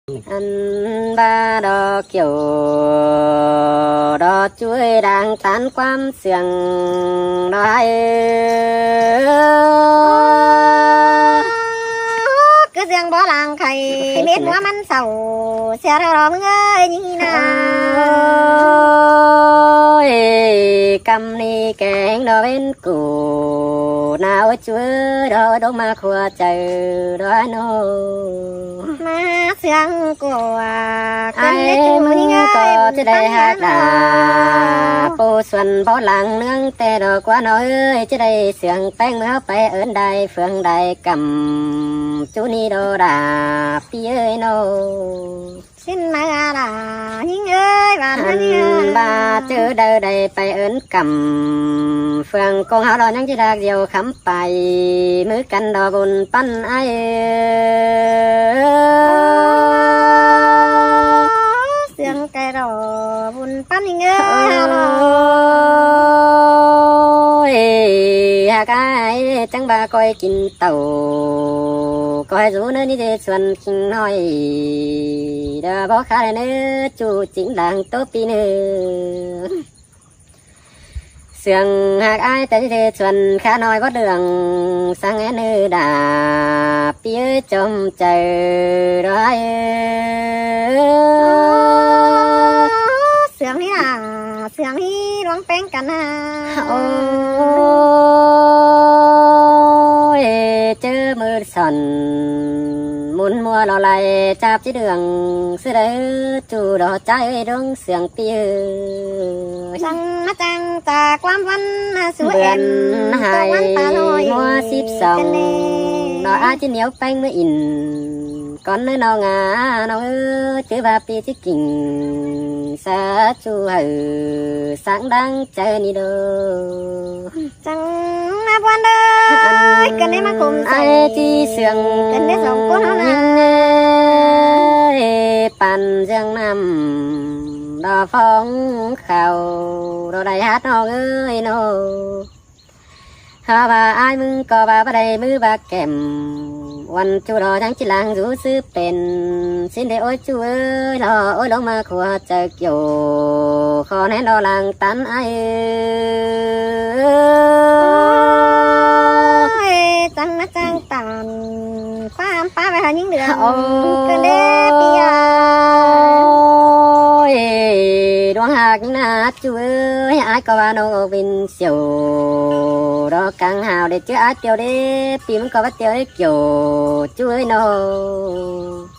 ອັນບາດອກກ່ຽວ ດອກຈຸ້ຍດາງຕານຄວາມເຊື່ອງ ດອກໄຮ ຄືເຊື່ອງບໍ່ລາງໄຂ່ ເມັດຫົວມັນເສົ້າ ເສຍແລ້ວດອກເອີຍນີ້ນາ. ໂອ້ຍ ກຳນີ້ແກງດອກເວັນ ກູໜາວເຈີດອກດົງມາຂົວໃຈດອກໂນ ມາເຊື່ອງກວາກ ອ້າຍມຶງກໍຈະໄດ້ຮັກດາ ປູສວນບໍ່ຫຼັງເນື່ອງແຕ່ດອກກວານ້ອຍເອີຍ ຈະໄດ້ເຊື່ອງແປ້ງເມື່ອເຮົາໄປເອີ້ນໄດ້ເຟືອງໄດ້ກຳ ຈຸນີ້ດອກດາ ປີ້ເອີຍໂນ. ຊິນມາລາຍິງເອີຍ ຫວານ ອັນ ເຮືອ ບາດເຈີເດີໄດ້ໄປເອີ້ນກຳ ເຟືອງກົງເຮົາດອກຍັງຊິດາກດຽວຄຳໄປ ມືກັນດອກບຸນປັນອ້າຍເອີຍ ເຊື່ອງໄກ່ດອກບຸນປັນຍິງເອີຍ ໂອ້ຍ ຫາກອ້າຍຈັ່ງບາກອຍກິນເຕົ້າ ກໍໃຫ້ສູເນີນີ້ເດຊວນ ຄິງນ້ອຍ ດາບໍ່ຂາຍເນີ ຈູຈິງດັງໂຕປີເນີ ເຊື່ອງຮັກອ້າຍແຕ່ເດຊວນ ຂານ້ອຍບໍ່ເລື່ອງ ສັງແອເນີດາ ປີເອີຍຈອມໃຈດອກ ເຊື່ອງນີ້ນາ ເຊື່ອງນີ້ລວງແປ້ງກັນນາ ໂອ້ຍ ເຈີມື ສອນ ໝຸນມົວລໍໄລ່ຈັບຈີເດືອງ ສະເດີຈູດອກໃຈດວງເຊື່ອງປີເອີຍ ຈັ່ງມາຈັ່ງຈາກຄວາມວັນນາສູ່ແອນ ເບືອນຫາຍ ຕົກວັນຕານ້ອຍ ມົວສິບສອງ ເປັນແນ່ ດອກອາຈີໜຽວແປ້ງເມືອອິນ ກ່ອນເນີນ້ອງອານ້ອງເອີຍ ຈື່ວ່າປີຊິກິງ ສາຈູໃຫ້ສັງດັງໃຈນີ້ເດີ. ຈັ່ງມາບວນເດີ ອັນ ເກີດໄດ້ມາກົມໃສ່ ອ້າຍຈີເຊື່ອງ ເກີດໄດ້ສອງຄົນເຮົານະ ເອີຍ ປັນເຊື່ອງນ້ຳດອກຟອງເຂົ້າ ດອກໄດ້ຮັດນ້ອງເອີຍໂນ ຫາວ່າອ້າຍມຶງກໍວ່າບໍ່ໄດ້ມືວ່າແກ້ມ ວັນຈູດອກຍັງຈິລາງຢູ່ຊື່ເປັນ ຊິນເດໂອ້ຍຈູເອີຍ ລອໂອ້ຍລົງມາຂົວໃຈ ໂຢ ຂໍແນນດອກຫຼັງຕັນອ້າຍເອີຍ ຈັ່ງມາຈັ່ງຕັນ ປ້າມປ້າໄປຫາຍິງເດືອນ ໂອ້ຍ ເກີນເດ້ປີຢາ ໂອ້ຍ ດວງຮັກນາຈູເອີຍ ອ້າຍກໍວ່ານ້ອງອອກວິນສຽວ ດອກກາງຫາວເດ້ເຈີອ້າຍປ່ຽວເດ້ ປີມັນກໍວ່າຕຽວເດ້ ໂຢ ຈູເອີຍນ້ອງ